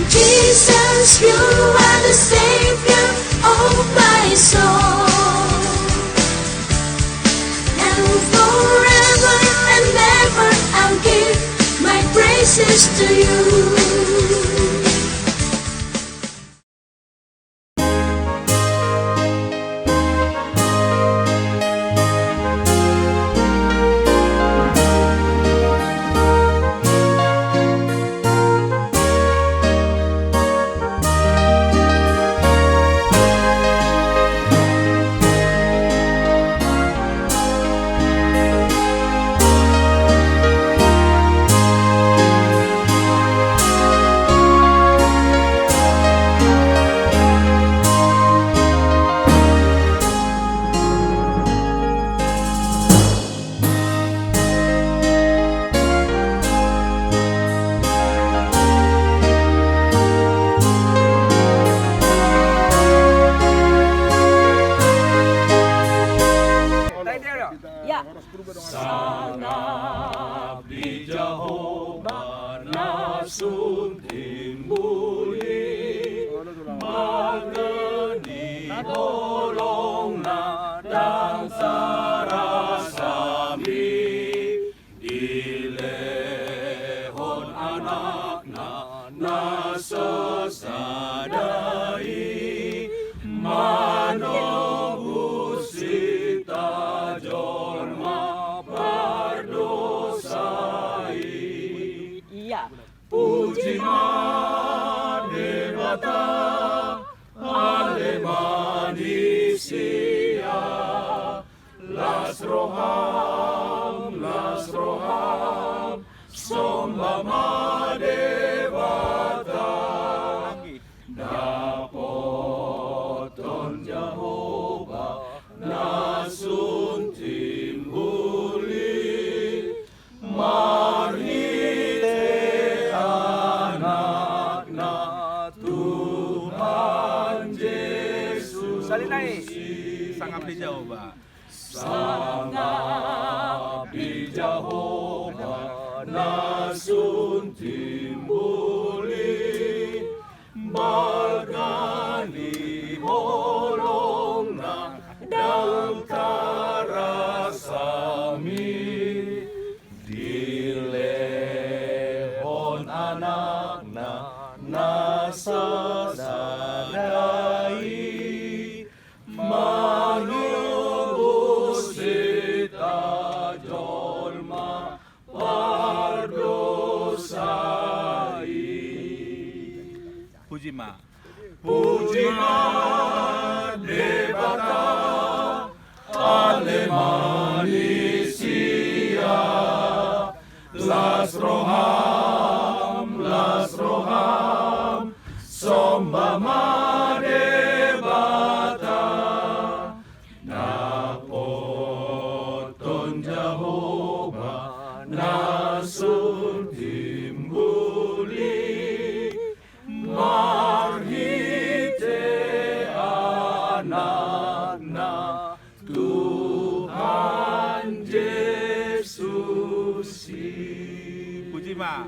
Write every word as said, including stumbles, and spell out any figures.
Jesus, you are the Savior of my soul. And forever and ever I'll give my praises to you. Ya. Sangap di Jahowa na sun timbul i, marga ni holongna ndang tarasam i. Dilehon Anakna na sasada i, manobus hita jolma pardosa i. Iya. Puji ma Debata, ale ma ni sia, las roham, las roham, somba ma Debata. Dapothon Jahowa na sun timbul i, marhite Anakna Tuhan Jesus. Sahali nai, sangap di Jahowa. Sangap di Jahowa na sun timbul i, marga ni holongna ndang tarasam i. Dilehon Anakna na sasada i, manobus hita jolma pardosa i. Puji ma. Puji ma Debata, ale ma ni sia, las roham, las roham, somba ma Debata. Dapothon Jahowa na sun timbul i, marhite Anakna Tuhan Jesus i. Puji ma.